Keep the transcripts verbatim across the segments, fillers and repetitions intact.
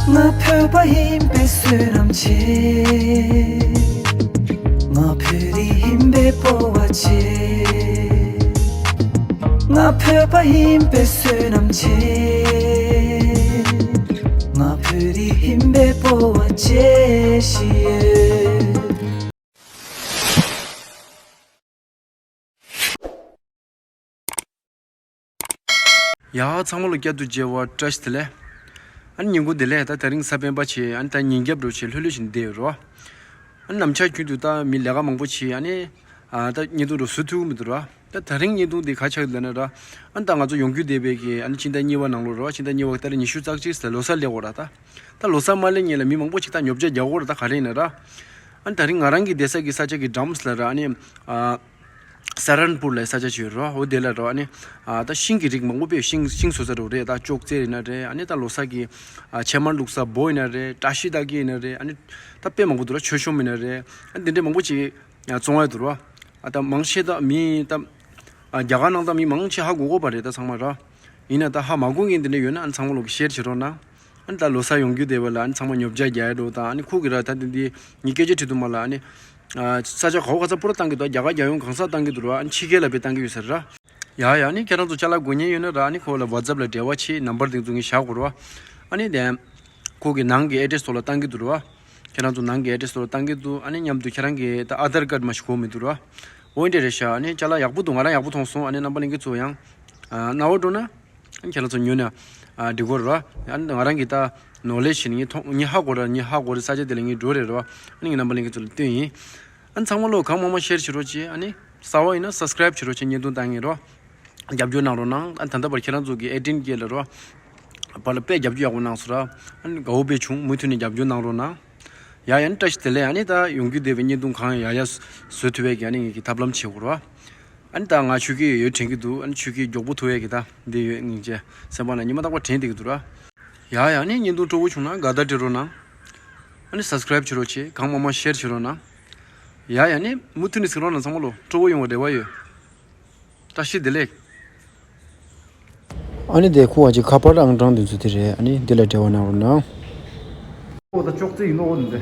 ང་བོད་པ་ཡིན་པའི་བསོད་ནམས་ཆེ། ང་བོད་རིགས་ཡིན་པའི་སྤོབས་པ་ཆེ། ང་བོད་པ་ཡིན་པའི་བསོད་ནམས་ཆེ། ང་བོད་རིགས་ཡིན་པའི་སྤོབས་པ་ཆེ་ཞིག་ཡོད། ཡ་ཚང་མ་ལ་བསྐྱར་དུ་མཇལ་བ་བཀྲ་ཤིས་བདེ་ལེགས། ཨ་ནི་ཉིན་གུང་བདེ་ལེགས། ད་དེ་རིང་གཟའ་སྤེན་པ་བྱས། ཨ་ནི་ད་ཉིན་རྒྱབ་འགྲོ་བྱས་ལྷོད་ལྷོད་བྱས་ནས་བསྡད་ཡོད་རོ། ཨ་ནི་ནམ་ཞག་རྒྱུན་དུ་ད་མི་ལས་ཀ་མང་པོ་བྱས། ཨ་ནི་ཨ་ད་བརྙན་ཐུང་འགྲོ་བཟོ་ཐུབ་ཀྱི་མི་འདུག་ར། ད་དེ་རིང་བརྙན་ཐུང་འདི་ག་ཆགས་ཡོད་ལབ་ན་ར། ཨ་ནི་ད་ང་ཚོ་ཡོང་རྒྱུ་བསྡད་པའི་གི་ཨ་ནི་ཕྱི་ཟླ་གཉིས་པ་ནང་ལོགས་ར། ཕྱི་ཟླ་གཉིས་པ་ཏ་རིག་ཉི་ཤུ་རྩ་གཅིག་ཟེར་ལོ་གསར་སླེབས་ཡོད་ར། ད་ད་ལོ་གསར་མ་སླེབས་སྔོན་ལ་མི་མང་པོ་ཞིག་ད་ཉོ་ཆ་རྒྱག་གི་ཡོད་ར། ད་ག་རེ་ཡིན་ན་ར། ཨ་ནི་དེ་རིང་ང་རང་གི་བསྡད་ས་གི་ས་ཆ་གི་འགྲམ་ལ་ར། ཨ་ནི་ཨ་ས་རན་པུར་ལབ་ས་ཆ་ཅིག་ཡོད་རེད་བ། འོ་དེ་ལ་རེད་བ། ཨ་ནི་ཨ་ད་ཤིང་གི་རིགས་མང་པོ་དཔེ་ཤིང་ཤིང་བཟོ་ས་རུ་རེད། ད་ཅོག་ཙེ་ཡིན་ན་རེད། ཨ་ནི་ད་ལོ་གསར་གྱི་ཨ་ཕྱེ་མར་བླུགས་ས་འབོ་ཡིན་ན་རེད། བཀྲ་ཤིས་རྟགས་བརྒྱད་ཡིན་ན་རེད། ཨ་ནི་ད་དཔེ་མང་པོ་འདུག་ར། མཆོད་གཤོམ་ཡིན་ན་རེད། ཨ་ནི་དེ་འདྲའི་མང་པོ་ཅིག་ཨ་བཙོང་ཡ་འདུག་ར། ཨ་ད་མང་ཆེ་ད་མི་ད་ཨ་རྒྱ་གར་ནང་ད་མི་མང་ཆེ་ཧ་གོ་གོ་པ་རེད། ད་ཚང་མ་ར། ཡིན་ན་ད་ཧ་མ་གོ་མཁན་དེ་འདྲ་ཡོད་ན་ཨ་ནི་ཚང་མ་ལོག་གི་ཤེར་བྱེད་རོགས་གནང་། ཨ་ནི་ད་ལོ་གསར་ཡོང་རྒྱུ་བསྡད་པ་ལ་ཨ་ནི་ཚང་མ་ཉོ་ཆ་རྒྱག་ཡ་འགྲོ་དང་། ཨ་ནི་ཁོ་གི་ར་ད་དེ་འདི་ངས་སྐད་ཆ་དྲིས་དུས་མ་ལ་ཨ་ནི་ཨ་ས་ཆ་ག་བ་ག་ས་པུ་ར་བཏང་གི་འདུག་རྒྱ་གར་རྒྱལ་ཡོངས་གང་ས་བཏང་གི་འདུག་ར། ཨ་ནི་ཕྱི་རྒྱལ་ལ་དཔེ་བཏང་གི་ཡོད་ས་རེད་ར། ཡ་ཡ། ཨ་ནི་ཁྱེད་རང་ཚོ་ཅ་ལག་དགོས་མཁན་ཡོད་ན་ར། ཨ་ནི་ཁོ་ལ་ཝ་ཙབ་ལ་འབྲེལ་བ་བྱེད། ནམ་བར་དེ་ཚོ་ངས་བཞག་གོ་ར། ཨ་ནི་དེ་ཁོ་གི་ནང་གི་ཨེ་ཌི་རེ་སི་ཐོག་ལ་བཏང་གི་འདུག་ར། ཁྱེད་རང་ཚོ་ནང་གི་ཨེ་ཌི་རེ་སི་ཐོག་ལ་བཏང་གི་འདུག་ཨ་ནི་མཉམ་དུ་ཁྱེད་རང་གི་ད་ཨ་དྷར་ཀར་མ་ཞིག་དགོས་མི་འདུག་ར། འོ་འདྲ་རེད་ཤག་ཨ་ནི་ཅ་ལག་ཡག་པོ་འདུག་ང་རང་ཡག་པོ་མཐོང་སོང་། ཨ་ནི་རྣམ་པ་ལྷན་རྒྱས་ཚོ་ཡང་ཨ་རྣ་བ་འགྲོ་ན། ཨ་ནི་ཁྱེད་རང་ཚོ་ཉོས་ན་ཨ་འགྲིག་གོ་ར། ཨ་ནི་ང་རང་གི་ད་ནོ་ལེ་ཇི་ནི་ངས་མཐོང་། ངས་ཧ་གོ་ར། ངས་ཧ་གོ་ར། ས་ཆ་དེ་ལ་ངས་འགྲོ་རེད་ར། ཨ་ནི་ངས་རྣམ་པ་ལྷན་རྒྱས་ཚོ་ལ་སྟོན་ཡིན། ཨ་ནི་ཚང་མ་ལོ་གང་མང་མང་ཤེར་བྱེད་རོགས་བྱེད། ཨ་ནི་གསར་པ་ཡིན་ན་སབ་སི་ཀ་རེབ་བྱེད་རོགས་བྱེད། བརྙན་ཐུང་བཏང་ངེས་རོ། རྒྱབ་སྐྱོར་གནང་རོགས་གནང་། ཨ་ནི་ད་ལྟ་བར་ཁྱེད་རང་ཚོ་གི་ཨེ་ཊིན་ཀེ་ལ་རོ། བར་ལ་དཔེ་རྒྱབ་སྐྱོར་ཡག་པོ་གནང་སོང་ར། ཨ་ནི་དགའ་བོ་དཔེ་བྱུང་། མུ་མཐུད་ནས་རྒྱབ་སྐྱོར་གནང་རོགས་གནང་། ཡ་ཡ། ཨ་ནི་བཀྲ་ཤིས་བདེ་ལེགས། ཨ་ནི་ད་ཡོང་རྒྱུ་བསྡད་པའི་བརྙན་ཐུང་གང་ཡག་ཡག་བཟོ་ཐུབ་པའི་གི་ཨ་ནི་ངེད་ཀྱི་ཐབས་ལམ་བྱེད་དགོས་ར། ཨ་ནི་ད་ང་ཆུ་སྐྱེས་ཡོད་དྲན་གྱི་འདུག་ཨ་ནི་ཆུ་སྐྱེས་མགྱོགས་པོ་ཐུག་ཡས་ཀྱི་ད་འདི་ཡོད། སྙིང་རྗེ། སེམས་པ་ནང་ཉི་མ་རྟག་པར་དྲན་བསྡད་ཀྱི་འདུག་ར། ཡ་ཡ། ཨ་ནི་བརྙན་ཐུང་སྤྲོ་པོ་བྱུང་ན་དགའ་རྟགས་སྤྲད་རོགས་གནང་། ཨ་ནི་སབ་སི་ཀ་རེབ་བྱེད་རོགས་བྱེད། གང་མང་མང་ཤེར་བྱེད་རོགས་གནང་། ཡ་ཡ། ཨ་ནི་མུ་མཐུད་ནས་གཟིགས་རོགས་གནང་། ཚང་མ་ལོ་སྤྲོ་པོ་ཡོང་བའི་རེ་བ་ཡོད། བཀྲ་ཤིས་བདེ་ལེགས། ཨ་ནི་དེ་ཁུ་བ་ཅིག་ཁ་པར་ཨང་གྲངས་འདི་ཚོ་དེ་རེད། ཨ་ནི་འདི་ལ་འབྲེལ་བ་གནང་རོགས་གནང་། ཨོ་ད་ཅོག་ཙེ་ཡིན་ནོ་འདི།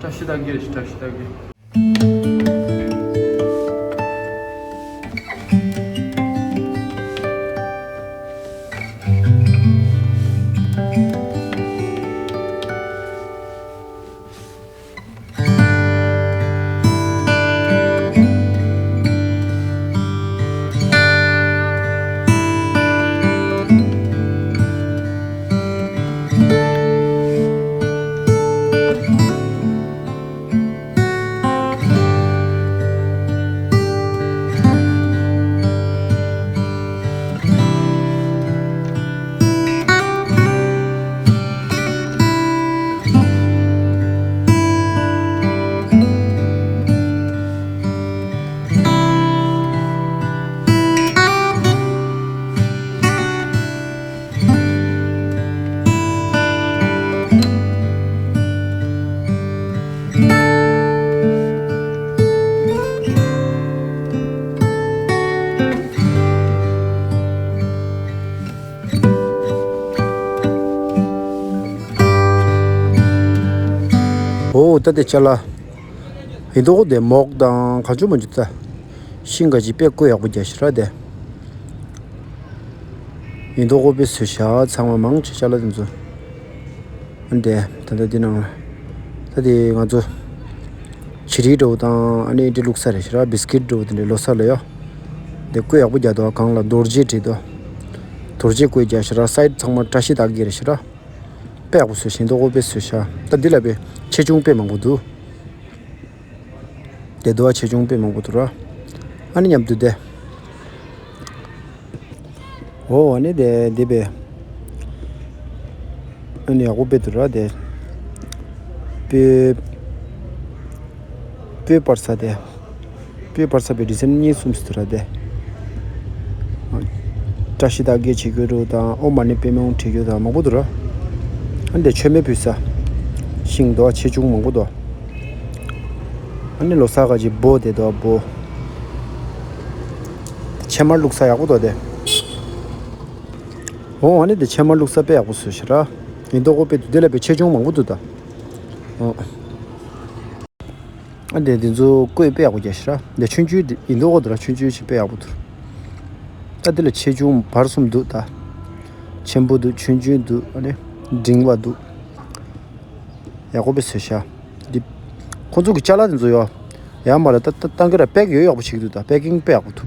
བཀྲ་ཤིས་རྟགས་བརྒྱད་རེད། བཀྲ་ཤིས་རྟགས་བརྒྱད། ཨོ་ད་དེ་ཅ་ལག་ཡིན་མདོག་དེ་མོག་དང་ག་ཅུ་མ་ཅུ་ད། ཤིང་ག་ཅི་དཔེ་བཀོད་ཡག་པོ་རྒྱག་ཤི་ར་དེ། ཡིན་མདོག་དཔེ་བཟོས་ཤག་ཚང་མ་མང་ཆེ་ཅ་ལག་དེ་ཚོ། ཨ་ནི་དེ་ད་ལྟ་འདི་ནང་ལ་ད་དེ་ང་ཚོ་བྱི་རིལ་འདྲ་བོ་དང་། ཨ་ནི་འདི་བླུགས་ས་རེད་ཤི་ར། བིས་ཀིཊ་འདྲ་བོ་དེ་འདྲ་ལོ་གསར་ལ་ཡོད། དེ་བཀོད་ཡག་པོ་རྒྱག་འདུག་གང་ལ་རྡོ་རྗེ་བྲིས་འདུག་རྡོ་རྗེ་བཀོད་རྒྱག་ཤི་ར། སའིཌ་ཚང་མ་བཀྲ་ཤིས་རྟགས་བརྒྱད་རེད་ཤི་ར། དཔེ་ཡག་པོ་བཟོས་ཤིང་མདོག་དཔེ་བཟོས་ཤག་ད་འདི་ལ་དཔེ་ཆེ་ཆུང་དཔེ་མང་པོ་འདུག་དེ་འདུག་ཨ། ཆེ་ཆུང་དཔེ་མང་པོ་འདུག་ར། ཨ་ནི་མཉམ་དུ་དེ། ཨོ་ཨ་ནི་དེ་དེ་དཔེ། ཨ་ནི་ཡག་པོ་དཔེ་འདུག་ར་དེ། དཔེ། དཔེ་སྤར་ས་དེ། དཔེ་སྤར་ས་པའི་ཌི་ཛའིན་གཉིས་གསུམ་ཞིག་འདུག་ར་དེ། བཀྲ་ཤིས་རྟགས་བརྒྱད་བྱེད་རྒྱུ་འདྲ་བོ་དང་། ཨོཾ་མ་ཎི་པདྨེ་ཧཱུྃ་བྲིས་རྒྱུ་དང་མང་པོ་འདུག་ར། ཨ་འདི་མཆོད་མེ་ཕུལ་ས། ཤིང་འདུག་ཆེ་ཆུང་མང་པོ་འདུག་ཨ་ནི་ལོ་གསར་ག་ཅིག་འབོ་དེ་འདུག་འབོ། ཕྱེ་མར་བླུགས་ས་ཡག་པོ་འདུག་དེ། འོ་ཨ་ནི་དེ་ཕྱེ་མར་བླུགས་ས་དཔེ་ཡག་པོ་བཟོས་ཤག་ར། ཡིན་མདོག་ཁ་པོ་དཔེ་འདུག་དེ་ལ་དཔེ་ཆེ་ཆུང་མང་པོ་འདུག་ད། འོ། ཨ་འདི་འདི་ཚོ་བཀོད་དཔེ་ཡག་པོ་རྒྱག་ཤག་ར། འདི་ཆུང་ཆུང་འདི་ཡིན་མདོག་ཁ་པོ་འདུག་ར། ཆུང་ཆུང་ཞིག་དཔེ་ཡག་པོ་འདུག་ཨ་འདི་ལ་ཆེ་ཆུང་བར་གསུམ་འདུག་ད། ཆེན་པོ་འདུག་ཆུང་ཆུང་འདུག་ཨ་ནི་འབྲིང་བ་འདུག་ཡག་པོ་དཔེ་བཟོས་ཤག་འདི། ཁོང་ཚོ་གི་ཅ་ལག་འདི་ཚོ་ཡོ། ཡར་མར་ལ་ད་ད་བཏང་གི་ར། པེག་ཡོ་ཡག་པོ་བྱེད་ཀྱི་འདུག་ད་པེ་ཀིང་དཔེ་ཡག་པོ་འདུག་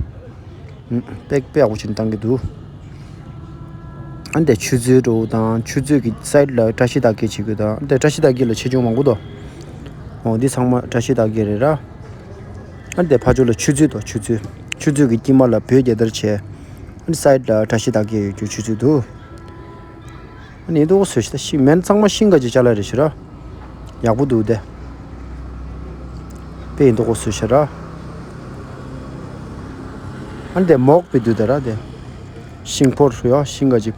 ཨུམ། པེག་དཔེ་ཡག་པོ་བྱེད་བཏང་གི་འདུག་ཨ་འདི་ཆུ་མཛོད་འགྲོ་དང་ཆུ་མཛོད་ཀྱི་སའིད་ལ་བཀྲ་ཤིས་རྟགས་བརྒྱད་བྱེད་དགོས་དང་། ཨ་འདི་བཀྲ་ཤིས་རྟགས་བརྒྱད་ལ་ཆེ་ཆུང་མང་པོ་འདུག་འོ་འདི་ཚང་མ་བཀྲ་ཤིས་རྟགས་བརྒྱད་རེད་ར། ཨ་འདི་ཕར་ཕྱོགས་ལ་ཆུ་མཛོད་འདུག་ཆུ་མཛོད། ཆུ་མཛོད་ཀྱི་དཀྱིལ་མ་ལ་བོད་རྒྱལ་དར་བྱས། ཨ་འདི་སའིད་ལ་བཀྲ་ཤིས་རྟགས་བརྒྱད་ཡོད་རྒྱུ་ཆུ་མཛོད་འདུག་ཨ་ནི་འདུག་བཟོས་ཤག་ཤིང་མེན་ཚང་མ་ཤིང་ག་ཅིག་ཅ་ལག་རེད་ཤག་ར། ཡག་པོ་འདུག་དེ། དཔེ་ཡིན་མདོག་ཁ་པོ་བཟོས་ཤག་ར། ཨ་ནི་དེ་མོག་དཔེ་འདུག་ད་ར་དེ། ཤིང་ཕོར་ཡོ་ཤིང་ག་ཅིག་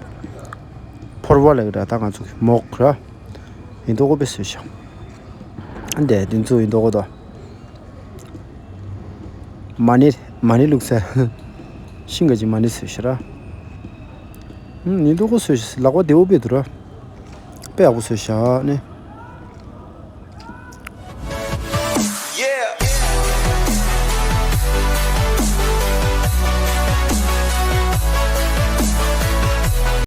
ཕོར་པ་ལ་ར་ད་ང་ཚོ་གི་མོག་ར། ཡིན་མདོག་ཁ་པོ་དཔེ་བཟོས་ཤག་ཨ་ནི་དེ་འདི་ཚོ་ཡིན་མདོག་ཁ་པོ་འདུག་མ་ཎི་མ་ཎི་བླུགས་ས། ཤིང་ག་ཅིག་མ་ཎི་བཟོས་ཤག་ར། ཨུམ། ཡིན་མདོག་ཁ་པོ་བཟོས་ཤག་ལག་པ་བདེ་པོ་དཔེ་འདུག་ར། དཔེ་ཡག་པོ་བཟོས་ཤག་ནི།